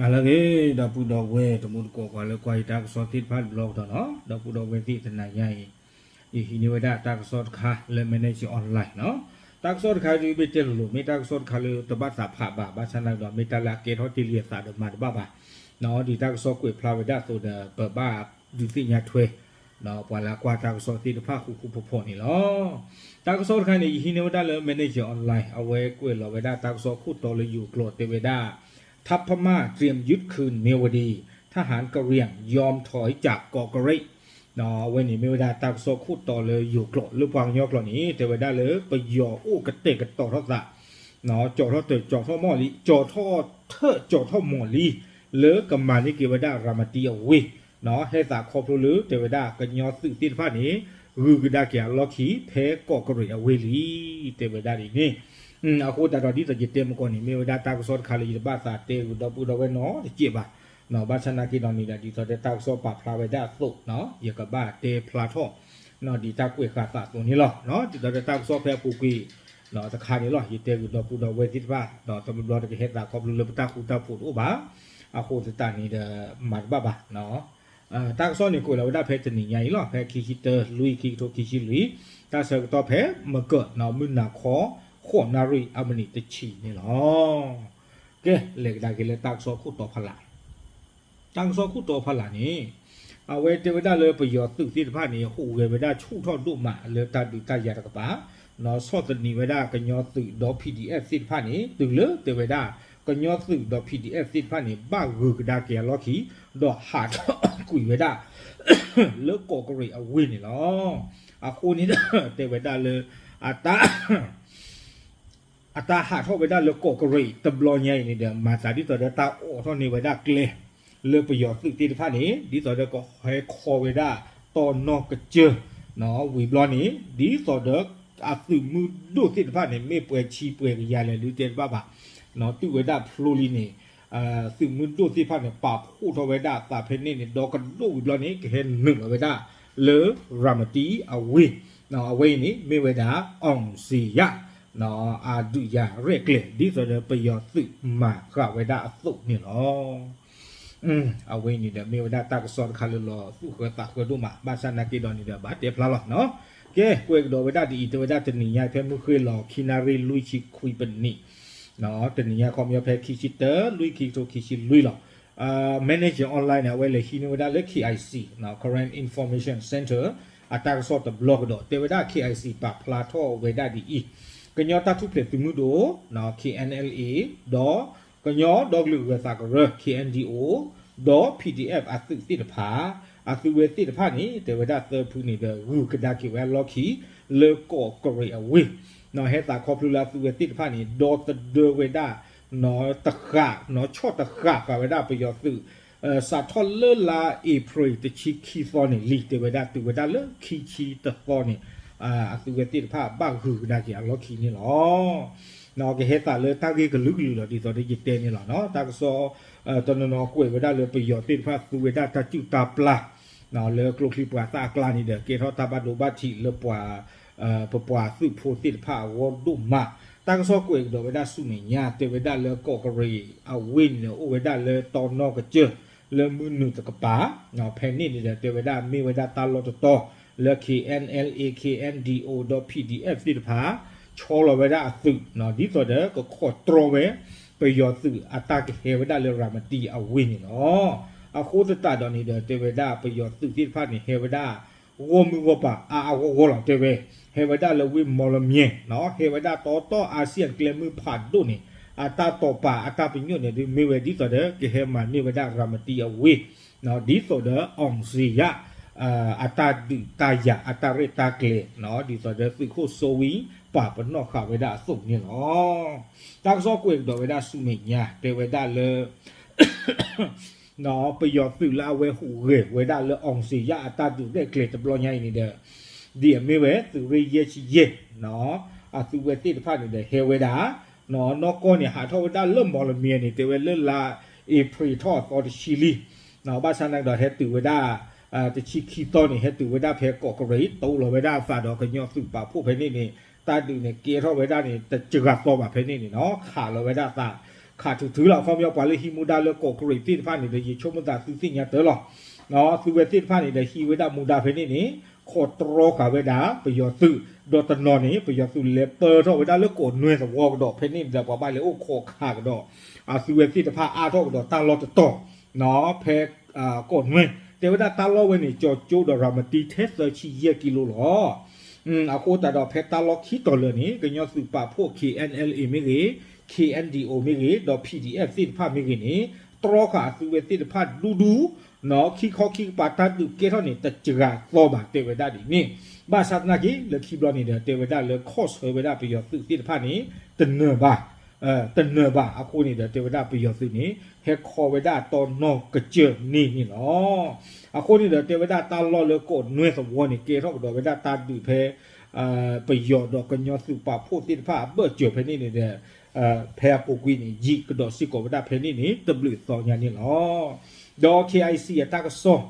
ဟါလၢအဂ့ၤ ဒီပုၢ်ဒီဝဲၢ်တံၤသကိး ပှၤလၢကွၢ်ယတၢ်ကစီၣ်သ့ၣ်တဖၣ်တဘျီကဒီးနီၤ, ဒီပုၢ်ဒီဝဲၢ်သ့ၣ်တနၤညါအံၤ, ယဟံးန့ၢ်ဝဲဒၣ်တၢ်ကစီၣ်တခါလၢ Manager Online နီၤ. တၢ်ကစီၣ်တခါဒ်မ့ၢ်တဲလိၤလိၤ မ့ၢ်တၢ်ကစီၣ်တခါလၢတဘၣ်သးဖးဘၣ်, ဘၣ်ဆၣ်သနာ်က့ဒီး မ့ၢ်တၢ်လၢအကဲထီၣ်တ့ၢ်လံအသးဒီးမၤတဘၣ်ဘၣ်နီၤ. ဒ်တၢ်ကစီၣ်ကွဲးဖျါဝဲဒၣ်အသိးဒီး ပဘၣ်ဒုးသ့ၣ်ညါထွဲ ပှၤလၢအကွၢ်တၢ်ကစီၣ်သ့ၣ်တဖၣ်ဃူဃူဖိးဖိးန့ၣ်လီၤ. တၢ်ကစီၣ်တခါန့ၣ် ယဟံးန့ၢ်ဝဲဒၣ်လၢ Manager Online အဝဲကွဲးလီၤဝဲဒၣ်တၢ်ကစီၣ်ခိၣ်တီလၢယိၤကျိာ်တဲဝဲဒၣ် ထပ်မံ เตรียมยึดคืนเมียวดี ทหารกะเหรี่ยงยอมถอยจากเกาะเกร็ด အဝဲန့ၣ်မ့ၢ်ဝဲဒၣ်တၢ်ကစီၣ်ခိၣ်တီလၢယိၤကျိာ် လၢပှၤကညီကျိာ်န့ၣ် တဲဝဲဒၣ်လၢပယီၤအိၣ်ကတဲာ်ကတီၤထီၣ်သး ကၠီၤထီၣ်တၢ်ကၠီၤထီၣ်မီၢ်လံ ကၠီၤထီၣ်ထၢၣ်ကၠီၤထီၣ်မီၢ်လံ လၢကမၤန့ၢ်က့ၤဝဲဒၣ်ရၤမတံအဝ့ၢ် ဟဲသးခီဖျိလၢတဲဝဲဒၣ်ကညီသုးသ့ၣ်တဖၣ်န့ၣ် ဂုၤကဒါက့ၤအလီၢ်ခံဖဲကီးကရံးအဝ့ၢ်လံ တဲဝဲဒၣ်ဒ်န့ၣ်. အဃိသတးဒီးဒ်သိးယတဲမုၢ်ကီၢ်န့ၣ် မ့ၢ်ဝဲဒၣ်တၢ်ကစီၣ်တခါလၢယတဘၣ်သးတဲဂ့ၤ ဒီပုၢ်ဒီဝဲၢ်နီတစဲးဘၣ်. ဘၣ်ဆၣ်သနာ်က့ဒီးန့ၣ်ဒီး ဒ်သိးဒီးတၢ်ကစီၣ်ပာ်ဖျါဝဲဒၣ်အသိး ယကဘၣ်တဲဖျါထီၣ် ဒ်တၢ်ကွဲးဃာ်သးအသိးန့ၣ်လီၤ. ဒ်သိးဒီးတၢ်ကစီၣ်ဖဲအပူၤကွံာ် တခါန့ၣ်လီၤ ယတဲဂ့ၤဒီပုၢ်ဒီဝဲၢ်သ့ၣ်တဖၣ် ဒီးတဘျီဘျီတကဟဲသးခီဖျိလၢပတၢ်ဃူတၢ်ဖိးတအိၣ်ဘၣ်. အဃိသတးန့ၣ်ဒီး မၤတဘၣ်ဘၣ်. တၢ်ကစီၣ်န့ၣ်ကွဲးလီၤဝဲဒၣ်ဖဲတနံၤညါအံၤလီၤ ဖဲခံဆံတၢ လွံၢ် ခံကထိခံဆံလွံၢ် တၢ်ဆၢကတီၢ်ဖဲမကၢး မုၢ်နၤခီ ဃိးနၣ်ရံၣ်အမံးနံးတဆံန့ၣ်လီၤ. ကဲ လဲၤကဒါက့ၤလၢတၢ်ကစီၣ်ခိၣ်တီဖးလၢ် တၢ်ကစီၣ်ခိၣ်တီဖးလၢ်န့ၣ် အဝဲတဲဝဲဒၣ်လၢပယီၤသုးသ့ၣ်တဖၣ်န့ၣ် ဟူးဂဲၤဝဲဒၣ်ဆူၣ်ထီၣ်ဒိၣ်မးလၢတၢ်ဒုးတၢ်ယၤတကပၤ ဒီးဆီၣ်သနံးဝဲဒၣ်ကညီသုးဒီး P D F သ့ၣ်တဖၣ်န့ၣ် တုၤလၢတဲဝဲဒၣ် ကညီသုးဒီး P D F သ့ၣ်တဖၣ်န့ၣ် ဘၣ်ဂုၤကဒါက့ၤအလီၢ်ခံ ဒီးဟးထီၣ်ကွံာ်ဝဲဒၣ် လၢကီးကရံးအဝ့ၢ်န့ၣ်လီၤ. အဃိန့ၣ်ဒီး တဲဝဲဒၣ်လၢ အတၢ် အတၢ်ဟးထီၣ်ဝဲဒၣ်လၢကီးကရံးတဘျီညါအံၤန့ၣ်ဒီး မၤသးဒ်သိးဒီးတၢ်အိးထီၣ်န့ၢ်ဝဲဒၣ်ကျဲ လၢပယီၤသုးသ့ၣ်တဖၣ်န့ၣ် ဒ်သိးဒီးကဟဲခီဝဲဒၣ်တီနီၢ်ကစၢၢ် ဝံၤဘျီန့ၣ် ဒ်သိးဒီး အသုးမုၢ်ဒိၣ်သ့ၣ်တဖၣ်န့ၣ် မ့ၢ်ပှဲၤဆံပှဲၤကယၤလဲၣ်ဒုးတဲတဘၣ်ဘၣ် တုၤဝဲဒၣ်ဖျိလံန့ၣ် သုးမုၢ်ဒိၣ်သ့ၣ်တဖၣ်န့ၣ် ပာ်ဖှိၣ်ထီၣ်ဝဲဒၣ်အသးဖဲန့ၣ်န့ၣ် ဒီးကဒိၣ်ဝံၤဘျီန့ၣ် ကဟဲနုာ်လီၤဝဲဒၣ်လၢရၤမတံအဝ့ၢ် အဝဲအံၤန့ၣ် မ့ၢ်ဝဲဒၣ် အောင်ဇေယျ အဒုးယၤရဲၣ်ကျဲၤ ဒ်သိးဒီးပယီၤသုးမၤဃာ်ဝဲဒၣ်အသိးန့ၣ်လီၤ. အဝဲအံၤန့ၣ်ဒီး မ့ၢ်ဝဲဒၣ်တၢ်ကစီၣ်တခါလၢလီၤသူၣ်ဃၢသးဃၢဒိၣ်မး ဘၣ်ဆၣ်သနာ်က့ဒီးန့ၣ်ဒီး ဘၣ်တဲဖျါလီၤ. ကဲ ကွဲးကဒီးဝဲဒၣ်ဒ်အံၤ တဲဝဲဒၣ်တနံၤညါ ဖဲမုၢ်ဃ့ၢ်လီၤ ခံနၣ်ရံၣ်လွံၢ်ဆံခွံပနံး တနံၤညါခီပညီဖဲခံဆံတၢ လွံၢ် ခံကထိခံဆံလွံၢ်လီၤ. Manager Online န့ၣ် အဝဲလဲၤဟံးန့ၢ်ဝဲဒၣ်လၢ K I C Karen Information Center အတၢ်ကစီၣ်တဘျီကဒီး တဲဝဲဒၣ် K I C ပာ်ဖျါထီၣ်ဝဲဒၣ်ဒ်အံၤ, ကညီတၢ်ထူၣ်ဖျဲးသုးမုၢ်ဒိၣ် K N L A ဒီး ကညီဒီကလုာ်ဂၢၤသးကရၢ K N D O ဒီး P D F အသုးသ့ၣ်တဖၣ် အသုးဝဲသ့ၣ်တဖၣ်န့ၣ် တဲဝဲဒၣ်သၢဖုန့ၣ်ဒီး ဂုၤကဒါက့ၤဝဲအလီၢ်ခံ လၢကီးကရံးအဝ့ၢ် ဟဲသးခီဖျိလၢအသုးဝဲသ့ၣ်တဖၣ်န့ၣ် ဒီသဒၢဝဲဒၣ် တဃာ် ဆီၣ်တဃာ်ဃာ်ဝဲဒၣ်ပယီၤသုး စးထီၣ်လၢလါအ့ဖြ့ၣ်တဆံခံသီန့ၣ်လံ တဲဝဲဒၣ်တုၤဝဲဒၣ်လၢခံဆံတသီန့ၣ် အသုးဝဲသ့ၣ်တဖၣ်ဘၣ်ဂုၤကဒါက့ၤအလီၢ်ခံန့ၣ်လီၤ. ကဟဲသးလၢတၢ်ဂ့ၢ်ကလုာ်ကလုာ်လီၤ ဒ်သိးဒီးယတဲန့ၣ်လီၤ. တၢ်ကစီၣ် တနီၤနီၤကွဲးဝဲဒၣ်လၢပယီၤသ့ၣ်တဖၣ်သူဝဲဒၣ်တၢ်စုၣ်တၢ်ပျၢ် လၢကျိချံပှၤသၣ်အကျါန့ၣ်ဒီး ကဲထီၣ်တၢ်ဘၣ်ဒိဘၣ်ထံးလၢပှၤ ပပှၤသုးဖိသ့ၣ်တဖၣ်အဂီၢ်ဒိၣ်မး. တၢ်ကစီၣ်ကွဲးကဒီးဝဲဒၣ်ဆူမဲာ်ညါ တဲဝဲဒၣ်လၢကီးကရံးအဝ့ၢ်န့ၣ် အိၣ်ဝဲဒၣ်လၢတီနီၢ်ကစၢၢ် လၢမုၢ်နုာ်တကပၤ ဖဲန့ၣ်န့ၣ်ဒီးတဲဝဲဒၣ်မ့ၢ်ဝဲဒၣ်တၢ်လီၢ်တတီၤ လၢ K N L A K N D O ဒီး P D F သ့ၣ်တဖၣ် ဆီလီၤဝဲဒၣ်အသုး ဒ်သိးဒီးကခိးတြီဝဲ ပယီၤသုးအတၢ်ကဟဲဝဲဒၣ်လၢရၤမတံအဝ့ၢ်န့ၣ်လီၤ. အဃိသတးဒီးန့ၣ်ဒီး တဲဝဲဒၣ်ပယီၤသုးသ့ၣ်တဖၣ်န့ၣ် ဟဲဝဲဒၣ် ဂီၢ်မုၢ်ဂီၢ်ပၤအါအါဂီၢ်ဂီၢ်လီၤ တဲဝဲ ဟဲဝဲဒၣ်လၢဝ့ၢ်မီလမၠဲၣ် ဟဲဝဲဒၣ်တီတီ အာဆီယံကျဲမုၢ်ဖးဒိၣ်န့ၣ် အတၢ်တီာ်ပာ်အတၢ်ပညိၣ်န့ၣ်ဒုးမ့ၢ်ဝဲဒ်သိးဒီး ကဟဲမၤန့ၢ်ဝဲဒၣ်ရၤမတံအဝ့ၢ် ဒ်သိးဒီး အောင်ဇေယျ အတၢ်ဒုးတၢ်ယၤအတၢ်ရဲၣ်တၢ်ကျဲၤ ဒ်သိးဒီးသုးခိၣ်စီဝံ ပာ်ပနီၣ်ဃာ်ဝဲဒၣ်အသိးန့ၣ်လီၤ. တၢ်ကစီၣ်ကွဲးကဒီးဝဲဒၣ်ဆူမဲာ်ညါ တဲဝဲဒၣ်လၢ ပယီၤသုးလၢအဝဲဟူးဂဲၤဝဲဒၣ်လၢ အောင်ဇေယျ အတၢ်ဒုးရဲၣ်ကျဲၤတဘျီညါအံၤန့ၣ်ဒီး ဒ်အမ့ၢ်ဝဲသုးရ့ၣ်ယဲၢ်ဆံယဲၢ် အသုးဝဲသ့ၣ်တဖၣ်န့ၣ်ဒီးဟဲဝဲဒၣ် နီၢ်ကီၢ်န့ၣ် ဟးထီၣ်ဝဲဒၣ်လၢမီလမၠဲၣ်န့ၣ် တဲဝဲလၢလါအ့ဖြ့ၣ်ထီၣ်အသီတဆံလံ. ဘၣ်ဆၣ်သနာ်က့ဒီးဟဲတုၤဝဲဒၣ် တဆံခံသီန့ၣ် ဟဲတုၤဝဲဒၣ်ဖဲကီးကရံး တိလီၤဝဲဒၣ်အသးဒီးကညီသုးပာ်ဖှိၣ်ဖဲန့ၣ်န့ၣ် တၢ်ဒုးန့ၣ်ကဲထီၣ်ဝဲဒၣ်န့ၣ် တစှၤသီဘၣ်ဖဲန့ၣ်န့ၣ်နီၤ ခးလီၤဝဲဒၣ်အသး ခးထုးထုးလီၤ အခီပညီ ပှၤလၢဟံးမူဒါလၢကီၢ်ကရ့ၣ်သ့ၣ်တဖၣ်န့ၣ်ဒီး ယဆိကမိၣ်သးသုသ့ၣ်ညါတၢ်လီၤ. သုဝဲသ့ၣ်တဖၣ်န့ၣ်ဒီး ဟံးဝဲဒၣ်မူဒါဖဲန့ၣ်န့ၣ် ခိးတြီဃာ်ဝဲဒၣ်ပယီၤသုး ဒီးတနီၤန့ၣ် ပယီၤသုးလဲၤပၢထီၣ်ဝဲဒၣ်လၢကီၢ်နွဲသဝီကဒီး ဖဲန့ၣ်ဒီး ပှၤဘၣ်လဲၤအိၣ်ခိးခးကဒီး အသုဝဲသ့ၣ်တဖၣ်အါထီၣ်ကဒီးတၢ်လီၢ်တတီၤ ဖဲ ကီၢ်နွဲ တဲဝဲဒၣ်တၢ်လီၢ်ဝဲန့ၣ် ကၠီၤကၠိဒီးရၤမတံထဲသၢဆံယဲၢ်ကံလိလီၤ. အဃိသတးဒီး ဖဲတၢ်လီၢ်ခံတီၤလၢာ်န့ၣ် ကညီသုးပာ်ဖှိၣ် K N L A မ့ၢ်ဂ့ၤ, K N D O မ့ၢ်ဂ့ၤ, ဒီး P D F သ့ၣ်တဖၣ်မ့ၢ်ဂ့ၤန့ၣ် တြီဃာ်အသုဝဲသ့ၣ်တဖၣ်ဒူဒူ ခံခီခံကပၤတၢ်ဒုးကဲထီၣ်န့ၣ် တစှၤသီဘၣ် တဲဝဲဒၣ်ဒ်န့ၣ်. ဘၣ်ဆၣ်သနာ်က့ လၢခံဘျီန့ၣ်ဒီး တဲဝဲဒၣ်လၢခီၣ်ဆၢဝဲဒၣ်ပယီၤသုးသ့ၣ်တဖၣ်န့ၣ် တနၢၤဘၣ် တနၢၤဘၣ်အဃိန့ၣ်ဒီး တဲဝဲဒၣ်ပယီၤသုးန့ၣ် ဟဲခီဝဲဒၣ်တီနီၢ်ကစၢၢ်န့ၣ်န့ၣ်လီၤ. အဃိန့ၣ်ဒီး တဲဝဲဒၣ်တၢ်လီၢ်လၢကီၢ်နွဲသဝီန့ၣ် ကဲထီၣ်ကဒီးဝဲဒၣ်တၢ်ဒုးဖဲ ပယီၤဒီးကညီသုးပာ်ဖှိၣ်သ့ၣ်တဖၣ်အဘၢၣ်စၢၤဖဲန့ၣ်န့ၣ်ဒီး ဖဲအပူၤကွံာ်န့ၣ် ယံာ်ကဒီးစ့ၢ်ကီးဝဲဒၣ်ဖဲန့ၣ်န့ၣ် တဘျုးသီညါန့ၣ်လီၤ. ဒီး K I C အတၢ်ကစီၣ်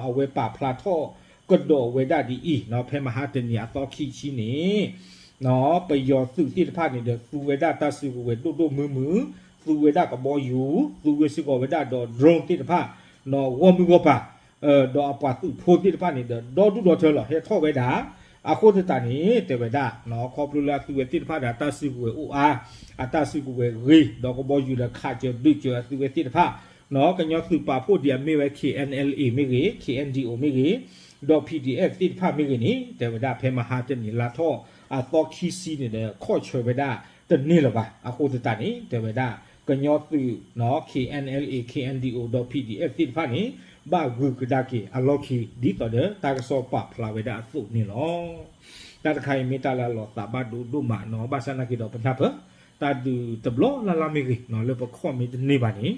အဝဲပာ်ဖျါထီၣ်ကဒီးဝဲဒၣ်ဒ်အံၤ ဖဲမဟါတနံၤအသီခံဆံန့ၣ် ပယီၤသုးသ့ၣ်တဖၣ်န့ၣ်ဒီး သူဝဲဒၣ်တၢ်စုကဝဲၤဒိၣ်ဒိၣ်မုၢ်မုၢ်, သူဝဲဒၣ်ကဘီယူၤ, သူဝဲစ့ၢ်ကီးဝဲဒၣ်ဒီး drone သ့ၣ်တဖၣ် ဂီၢ်မုၢ်ဂီၢ်ပၤ ဒီးအပှၤသုးဖိသ့ၣ်တဖၣ်န့ၣ်ဒီး ဒီဒူၣ်ဒီထၢလီၤ ဟဲထီၣ်ဝဲဒၣ်. အဃိသတးန့ၣ် တဲဝဲဒၣ် ခီဖျိလၢအသုဝဲသ့ၣ်တဖၣ်ဒီး အတၢ်စုကဝဲၤအိၣ်အါ, အတၢ်စုကဝဲၤဂ့ၤ ဒီးကဘီယူၤဒီးခးစၢၤဒုးစၢၤအသုဝဲသ့ၣ်တဖၣ် ကညီသုးပာ်ဖှိၣ်ဒ်အမ့ၢ်ဝဲ K N L A မ့ၢ်ဂ့ၤ, K N D O မ့ၢ်ဂ့ၤ, ဒီး P D F သ့ၣ်တဖၣ်မ့ၢ်ဂ့ၤန့ၣ် တဲဝဲဒၣ်ဖဲမဟါတနံၤလါထီၣ်အသီခံဆံန့ၣ်ဒီး ခီၣ်ဆၢဝဲဒၣ်တန့ၢ်လၢၤဘၣ်. အဃိသတးန့ၣ် တဲဝဲဒၣ် ကညီသုး K N L A, K N D O ဒီး P D F သ့ၣ်တဖၣ်န့ၣ် ဘၣ်ဂုာ်ကဒါက့ၤအလီၢ်ခံ ဒ်သိးဒီးတၢ်ကစီၣ်ပာ်ဖျါဝဲဒၣ်အသိးန့ၣ်လီၤ. တၢ်တခါအံၤမ့ၢ်တၢ်လၢအလီၤသးဘၣ်ဒိဒိၣ်မးနီၤ ဘၣ်ဆၣ်သနာ်က့ဒီးပနၢ်ပၢၢ် တၢ်ဒုးတဘျီလၢ်လၢ်မ့ၢ်ဂ့ၤနီၤ လၢပခီၣ်မ့ၢ်တန့ၢ်ဘၣ်န့ၣ်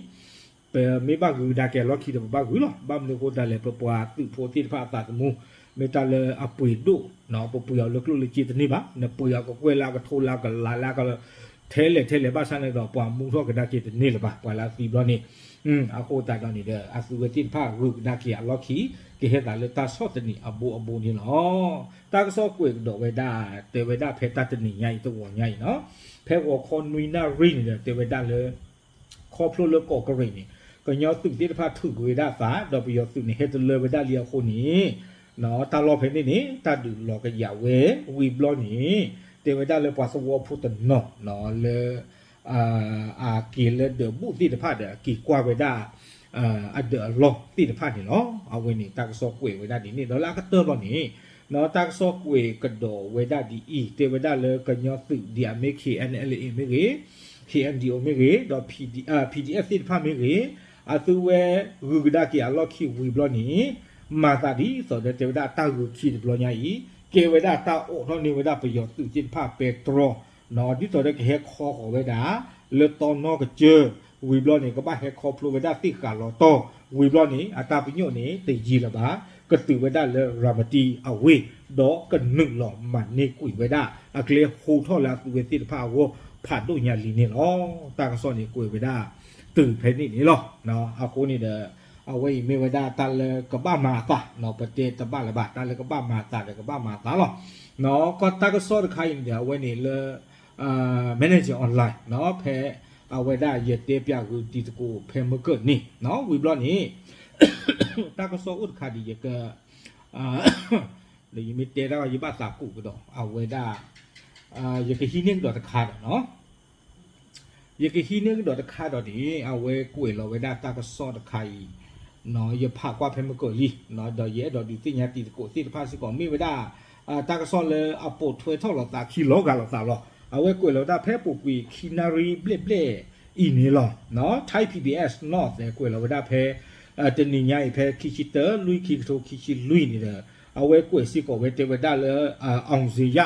ပမ့ၢ်ဘၣ်ဂုာ်ကဒါက့ၤအလီၢ်ခံဒီးပဘၣ်ဂုာ်လီၤ. ဘၣ်မနုၤအဃိဒၣ်လဲာ် ပပှၤသုးဖိသ့ၣ်တဖၣ်အသးသမူ မ့ၢ်တၢ်လၢအပှ့ၤဒိၣ်နီၤ ပပှ့ၤအီၤလၢကျိၣ်လၢစ့တန့ၢ်ဘၣ်, နပှ့ၤအီၤကကွဲၢ်လၢအကထိလၢအကလးလၢအက ထဲလဲၣ်ထဲလဲၣ် ဘၣ်ဆၣ်န့ၣ်ဒီး ပှၤမူထီၣ်ကဒါက့ၤတန့ၢ်လၢၤဘၣ် ပှၤလၢအသံဘျီန့ၣ်. အဃိသတးဒီးန့ၣ်ဒီး အသုဝဲသ့ၣ်တဖၣ်ဂုာ်ကဒါက့ၤအလီၢ်ခံ ကဟဲသးလၢတၢ်ဆီၣ်သနံးအဘိအဘိန့ၣ်လီၤ. တၢ်ကစီၣ်ကွဲးကဒီးဝဲဒၣ် တဲဝဲဒၣ်ဖဲတၢ်တနံၤညါအံၤ တဂီၤညါအံၤနီၤ ဖဲဂီၤခီနွံနၣ်ရံၣ်န့ၣ်ဒီး တဲဝဲဒၣ်လၢ ခီဖျိလၢကီၢ်ကရ့ၣ်န့ၣ် ကညီသုးသ့ၣ်တဖၣ်ထုးကွံာ်ဝဲဒၣ်အသး ဒီးပယီၤသုးန့ၣ် ဟဲတလၢဝဲဒၣ်လံအဃိန့ၣ် တၢ်လီၢ်ဖဲန့ၣ်န့ၣ် တၢ်ဒုးလီၤကယာ်ဝဲ ဝံၤဘျီန့ၣ် တဲဝဲဒၣ်လၢပှၤသဝီဖိတနီၤလၢ အက့ၤလၢဒၢးဘူၣ်သ့ၣ်တဖၣ်ဒီး အက့ၤကွၢ်ဝဲဒၣ် အဒၢးအလီၢ်သ့ၣ်တဖၣ်န့ၣ်လီၤ. အဝဲန့ၣ် တၢ်ကစီၣ်ကွဲးဝဲဒၣ်ဒ်န့ၣ် ဒီးလၢအကတၢၢ်ဘျီန့ၣ် တၢ်ကစီၣ်ကွဲးကဒီးဝဲဒၣ်ဒ်အံၤ တဲဝဲဒၣ်လၢကညီသုးဒ်အမ့ၢ် K N L A မ့ၢ်ဂ့ၤ, K N D O မ့ၢ်ဂ့ၤ, ဒီး P D F သ့ၣ်တဖၣ်မ့ၢ်ဂ့ၤ, အသုဝဲဂုာ်ကဒါက့ၤအလီၢ်ခံဝံၤဘျီန့ၣ် မၤသးဒ်သိးဒီးတဲဝဲဒၣ်တၢ်ဂုာ်ခံတဘျီညါအံၤ ကဲဝဲဒၣ်တၢ်အိးထီၣ်န့ၢ်ဝဲဒၣ်ပယီၤသုးသ့ၣ်တဖၣ်ပဲတြီ ဒ်သိးဒီးကဟဲခီဃီၤဝဲဒၣ် လၢတီနီၢ်ကစၢၢ် ဝံၤဘျီန့ၣ် ကဘၣ်ဟဲခီဖျိဝဲဒၣ်သ့ၣ်ဃာ်လီၤတီၢ် ဝံၤဘျီန့ၣ် အတၢ်ပညိၣ်န့ၣ် တယံၤလၢၤဘၣ် ကတုၤဝဲဒၣ်လၢရၤမတံအဝ့ၢ် ဒီးကနုာ်လီၤမၤန့ၢ်ကွံာ်ဝဲဒၣ် အကျဲဟိထီၣ်လၢအသုဝဲသ့ၣ်တဖၣ်အဂီၢ် ဖးဒိၣ်ညါလံန့ၣ်လီၤ. တၢ်ကစီၣ်န့ၣ်ကွဲးဝဲဒၣ်တုၤဖဲန့ၣ်န့ၣ်လီၤ. အဃိန့ၣ်ဒီး အဝဲအံၤမ့ၢ်ဝဲဒၣ်တၢ်လၢကဘၣ်မၤအသး ပတဲတဘၣ်လၢၤဘၣ် တၢ်လၢကဘၣ်မၤအသးဒီးကဘၣ်မၤအသးလီၤ. ကီၢ်တၢ်ကစီၣ်တခါအံၤန့ၣ်ဒီး အဝဲန့ၣ်လၢ Manager Online ဖဲအဝဲဒၣ်ယတဲပၠးဂုာ်တံၤသကိးဖဲမုၢ်ကၢၢ်န့ၣ် ဝံၤဘျီန့ၣ် တၢ်ကစီၣ်အိၣ်တခါဒ်ယက ဒီးယမ့ၢ်တဲတၢ် ယဘၣ်သးကူးကဒီး အဝဲဒၣ် ယကဟံးန့ၢ်ကဒီးတခါဒီးနီၤ ယကဟံးန့ၢ်ကဒီးတခါဒီးန့ၣ် အဝဲကွဲးလီၤဝဲဒၣ်တၢ်ကစီၣ်တခါအံၤ ယဖးကွၢ်ဖဲမုၢ်ကၢၢ်လံ ဒီးယအဲၣ်ဒိးဒုးသ့ၣ်ညါတံၤသကိးသ့ၣ်တဖၣ်စ့ၢ်ကီး မ့ၢ်ဝဲဒၣ် တၢ်ကစီၣ်လၢအပိာ်ထွဲထီၣ်လိာ်သးခံလီၤဂာ်လိာ်သးလီၤ. အဝဲကွဲးလီၤဝဲဒၣ်ဖဲပူၤကွံာ်ခံနၣ်ရံၣ်ဘျဲၣ်ဘျဲၣ်အံၤန့ၣ်လီၤ. Thai P B S North ကွဲးလီၤဝဲဒၣ်ဖဲ တနံၤညါအံၤဖဲ ခံဆံတၢ လွံၢ် ခံကထိခံဆံလွံၢ်န့ၣ်ဒီး အဝဲကွဲးစ့ၢ်ကီးဝဲတဲဝဲဒၣ်လၢ အောင်ဇေယျ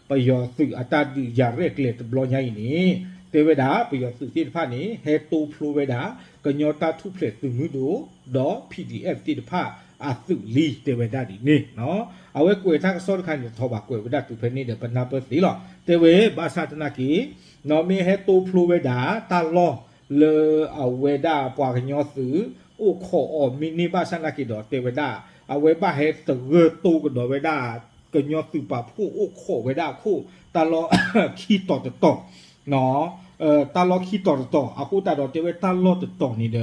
ပယီၤသုးအတၢ်ဒုးယၤရဲၣ်ကျဲၤတဘျီညါအံၤန့ၣ် တဲဝဲဒၣ်ပယီၤသုးသ့ၣ်တဖၣ်န့ၣ် ဟဲတိဖျိဝဲဒၣ် ကညီတၢ်ထူၣ်ဖျဲးသုးမုၢ်ဒိၣ် ဒီး P D F သ့ၣ်တဖၣ်အသုးလံ တဲဝဲဒၣ်ဒ်န့ၣ်. အဝဲကွဲးတၢ်ကစီၣ်တခါန့ၣ် ထီၣ်ဘၣ်ကွဲးဝဲဒၣ်တုၤဖဲန့ၣ်ဒီး ပနၢ်ပၢၢ်သ့လီၤ. တဲဝဲဘၣ်ဆၣ်သနာ်က့ နီၢ်မ့ၢ်ဟဲတိဖျိဝဲဒၣ် တၢ်လီၢ်လၢအဝဲဒၣ်ပှၤကညီသုး အိၣ်ခိးအီၤမ့ၢ်န့ၢ်ဘၣ်ဆၣ်သနာ်က့ဒီး တဲဝဲဒၣ် အဝဲဘၣ်ဟဲသဂၢၢ်တိကဒီးဝဲဒၣ် ကညီသုးပာ်ဖှိၣ်အိၣ်ခိးဝဲဒၣ်အခိၣ် တၢ်လီၢ်ခံတီၤတတီၤ နီၢ် တၢ်လီၢ်ခံတီၤတတီၤ အဃိသတးဒီးတဲဝဲတၢ်လီၢ်တတီၤန့ၣ်ဒီး တ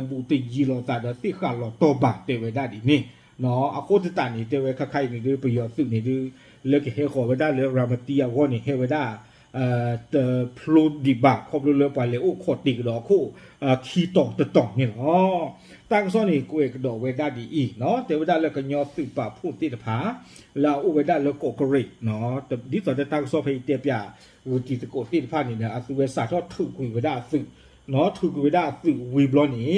ဘူးတယံၤလိာ်သးဒီးသ့ၣ်ဃးလီၤတီၤဘၣ် တဲဝဲဒၣ်ဒ်န့ၣ်. အဃိသတးန့ၣ် တဲဝဲခါခါအံၤန့ၣ်ဒုး ပယီၤသုးန့ၣ်ဒုး လၢကဟဲဃီၤဝဲဒၣ်လၢရၤမတံအဂီၢ်န့ၣ် ဟဲဝဲဒၣ် တဖျိဒံးဘၣ် ခီဖျိလၢပှၤလဲၤအိၣ်ခိးတ့ၢ်ကဒီးအခိၣ် ခံတီၤတတီၤန့ၣ်လီၤ. တၢ်ကစီၣ်န့ၣ် ကွဲးကဒီးဝဲဒၣ်ဒ်အံၤ, တဲဝဲဒၣ်လၢကညီသုးပာ်ဖှိၣ်သ့ၣ်တဖၣ် လၢအအိၣ်ဝဲဒၣ်လၢကီးကရံး ဒ်သိးဒီးတၢ်ကစီၣ်ဖဲအံၤတဲပၠးဂ့ၢ်တံၤသကိးသ့ၣ်တဖၣ်န့ၣ်ဒီး အသုဝဲစးထီၣ်ထုးကွံာ်ဝဲဒၣ်အသုး, ထုးကွံာ်ဝဲဒၣ်အသုးဝံၤဘျီ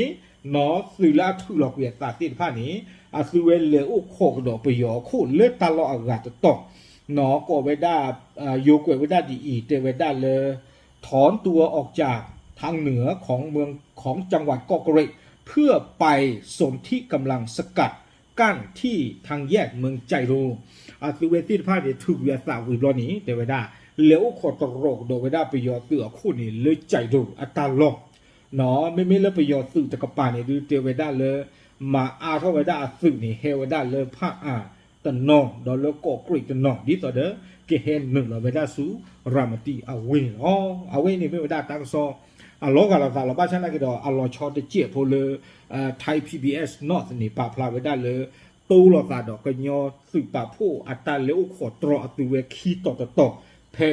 န့ၣ် သုးလၢအထုးလီၤကွံာ်အသးသ့ၣ်တဖၣ်န့ၣ် အသုဝဲလဲၤအိၣ်ခိးကဒီးပယီၤအခိၣ်လၢတၢ်လီၢ်အဂၤတတီၤ, ကိးဝဲဒၣ် ယိၤကွဲးဝဲဒၣ်ဒ်အံၤ တဲဝဲဒၣ်လၢ ถอนตัวออกจากทางเหนือของเมือง ของจังหวัดเกาะเกร็ด เพื่อไปสนธิกำลังสกัดกั้นที่ทางแยกเมืองไจโด အသုဝဲသ့ၣ်တဖၣ်န့ၣ် ထုးကွံာ်အသးဝံၤဘျီန့ၣ် တဲဝဲဒၣ် လဲၤအိၣ်ခိးတရီၤကဒီးဝဲဒၣ်ပယီၤသုးအခိၣ်န့ၣ် လၢကၠဲးဒိၣ်အတၢ်လီၢ် မ့မ့ၢ်လၢပယီၤသုးတကပၤန့ၣ်ဒုး တဲဝဲဒၣ်လၢ မၤအါထီၣ်ဝဲဒၣ်အသုးန့ၣ် ဟဲဝဲဒၣ်လၢဖၣ်အၣ်တနီၤ ဒီးလၢကီးကရံးတနီၤ ဒ်သိးဒီး ကဟဲနုာ်လီၤဝဲဒၣ်ဆူရၤမတံအဝ့ၢ်န့ၣ်လီၤ. အဝဲအံၤန့ၣ်မ့ၢ်ဝဲဒၣ်တၢ်ကစီၣ် အလီၤဂာ်လိာ်သးလီၤ. ဘၣ်ဆၣ်သနာ်က့ဒီး အလီၤဆီတစဲးဖိလၢ Thai PBS North န့ၣ် ပာ်ဖျါဝဲဒၣ်လၢ တိလိာ်သးဒီးကညီသုးပာ်ဖှိၣ်အတၢ်လဲၤအိၣ်ခိးတရီၤအသုဝဲခံတီၤတတီၤ ဖဲ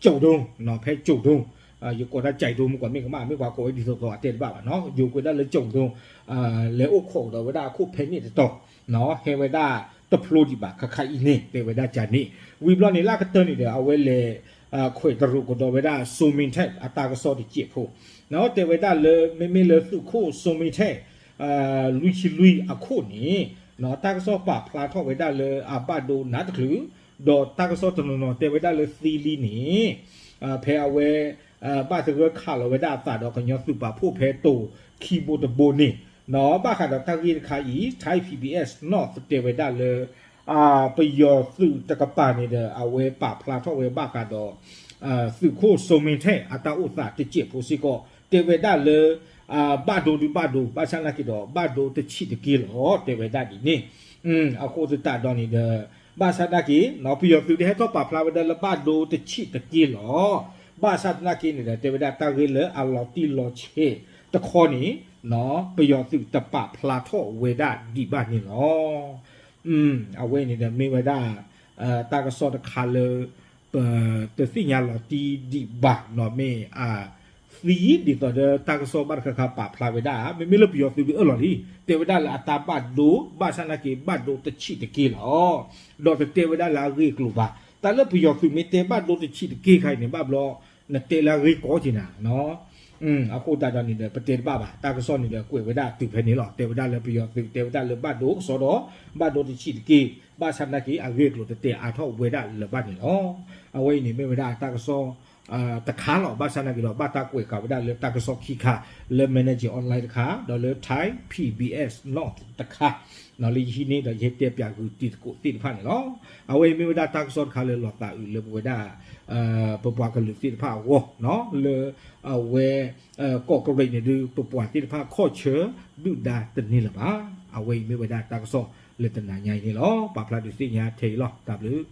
ကၠဲးဒိၣ် ဖဲကၠဲးဒိၣ် ယကိးတၢ်ကၠဲးဒိၣ် မ့ၢ်ကွၢ်မ့ၢ်ကမၣ် မ့ၢ်ပှၤကိးဝဲဒ်သိးသိးအတဲတဘၣ်ဘၣ်နီၤ ယိၤကွဲးဒၣ်လၢကၠဲးဒိၣ် လဲၤအိၣ်ခိးကဒီးဝဲဒၣ်အခိၣ်ဖဲန့ၣ်တတီၤ ဟဲဝဲဒၣ်တဖျိဒံးဘၣ် ခါခါအံၤန့ၣ် တဲဝဲဒၣ်ကန့ၣ် ဝံၤဘျီန့ၣ် လၢအကတၢၢ်န့ၣ်ဒီး အဝဲလဲၤ ခွဲးတရူးကဒီးဝဲဒၣ် Somintel အတၢ်ကစီၣ်တစဲးဖိ တဲဝဲဒၣ်လၢ မ့မ့ၢ်လၢသုးခိၣ် Somintel လွံၢ်ဆံလွံၢ်အခိၣ်န့ၣ် တၢ်ကစီၣ်ပာ်ဖျါထီၣ်ဝဲဒၣ်လၢအဘၣ်ဒိနးတချုး ဒီးတၢ်ကစီၣ်တနီၤနီၤတဲဝဲဒၣ်လၢသံလံန့ၣ် ဖဲအဝဲ ဘၣ်သဂၢၢ်ခးလီၤဝဲဒၣ်အသးဒီးကညီသုးပာ်ဖှိၣ်ဖဲတိၤခံဘိတဘိန့ၣ် ဘၣ်ဃးဒီးတၢ်ဂ့ၢ်တခါအံၤ Thai PBS North တဲဝဲဒၣ်လၢ ပယီၤသုးတကပၤန့ၣ်ဒီး အဝဲပာ်ဖျါထီၣ်ဝဲဘၣ်ဃးဒီး သုးခိၣ် Somintel အတၢ်အိၣ်သးတစဲးဖိစ့ၢ်ကီး တဲဝဲဒၣ်လၢ ဘၣ်ဒိဒုးဘၣ်ဒိ ဘၣ်ဆၣ်သနာ်က့ဒီး ဘၣ်ဒိတဆံးတက့ၢ်လီၤ တဲဝဲဒၣ်ဒ်န့ၣ် အဃိသတးဒီးန့ၣ်ဒီး ဘၣ်ဆၣ်သနာ်က့ ပယီၤသုးတဟဲထီၣ်ပာ်ဖျါဝဲဒၣ်လၢဘၣ်ဒိတဆံးတက့ၢ်လီၤ ဘၣ်ဆၣ်သနာ်က့န့ၣ်ဒီး တဲဝဲဒၣ်တၢ်ဂ့ၢ်လၢအလီၤတံၢ်လီၤဆဲးတခီန့ၣ် ပယီၤသုးတပာ်ဖျါထီၣ်ဝဲဒၣ်ဒံးဘၣ်န့ၣ်လီၤ. အဝဲန့ၣ်ဒီးမ့ၢ်ဝဲဒၣ် တၢ်ကစီၣ်တခါလၢ ပတသ့ၣ်ညါလီၤတံၢ်ဒံးဘၣ်နီၤ မ့ၢ်အ သံဒ်သိးဒီးတၢ်ကစီၣ်ဘၣ်တခါခါပာ်ဖျါဝဲဒၣ် မ့မ့ၢ်လၢပယီၤသုးဒုးအၢၣ်လီၤလံ တဲဝဲဒၣ်လၢအတၢ်ဘၣ်ဒိ ဘၣ်ဆၣ်သနာ်က့ဘၣ်ဒိတဆံးတက့ၢ်လီၤ ဒီးတတဲဝဲဒၣ်လၢအဂ့ၢ်အကျိၤဘၣ် တၢ်လၢပယီၤသုးမ့ၢ်တဲဘၣ်ဒိတဆံးတက့ၢ်ခါအံၤန့ၣ် ဘၣ်ဘျီ နတဲလၢအဂ့ၢ်ကီက့ၤနၤ အဃိသတးဒီးန့ၣ်ဒီး ပတဲတဘၣ်ဘၣ် တၢ်ကစီၣ်န့ၣ်ဒီးကွဲးဝဲဒၣ်တုၤဖဲန့ၣ်လီၤ တဲဝဲဒၣ်လၢပယီၤသုး တဲဝဲဒၣ်လၢဘၣ်ဒိကစီဒီ ဘၣ်ဒိတဆံးတက့ၢ် ဘၣ်ဆၣ်သနာ်က့ အဂ့ၢ်အကျိၤတတဲအါထီၣ်ဝဲဒၣ်လၢၤဘၣ်န့ၣ်လီၤ. အဝဲအံၤန့ၣ်မ့ၢ်ဝဲဒၣ်တၢ်ကစီၣ် တခါလီၤ ဘၣ်ဆၣ်သနာ်က့ဒီး ဘၣ်တၢ်ကွဲးဃာ်ဝဲဒၣ်လၢတၢ်ကစီၣ်ခံခါ လၢ Manager Online တခါ ဒီးလၢ Thai PBS North တခါ လၢယဟံးန့ၢ်ဒီးယဟဲတဲပၠးဂ့ၢ်တံၤသကိးသ့ၣ်တဖၣ်န့ၣ်လီၤ. အဝဲအံၤမ့ၢ်ဝဲဒၣ်တၢ်ကစီၣ်တခါလၢလီၤသးအုးလၢပဝဲဒၣ် ပပှၤကလုာ်သ့ၣ်တဖၣ်အဂီၢ် လၢအဝဲ ကီးကရံးန့ၣ်ဒုး ပပှၤသ့ၣ်တဖၣ်ခီၣ်ဆၢဒုၣ်ဒါတန့ၢ်လၢၤဘၣ်. အဝဲအံၤမ့ၢ်ဝဲဒၣ်တၢ်ကစီၣ်လၢတနၤညါအံၤန့ၣ်လီၤ. ပာ်ဖျါဒုးသ့ၣ်ညါထဲအံၤလီၤ. တၢ်ဘျုး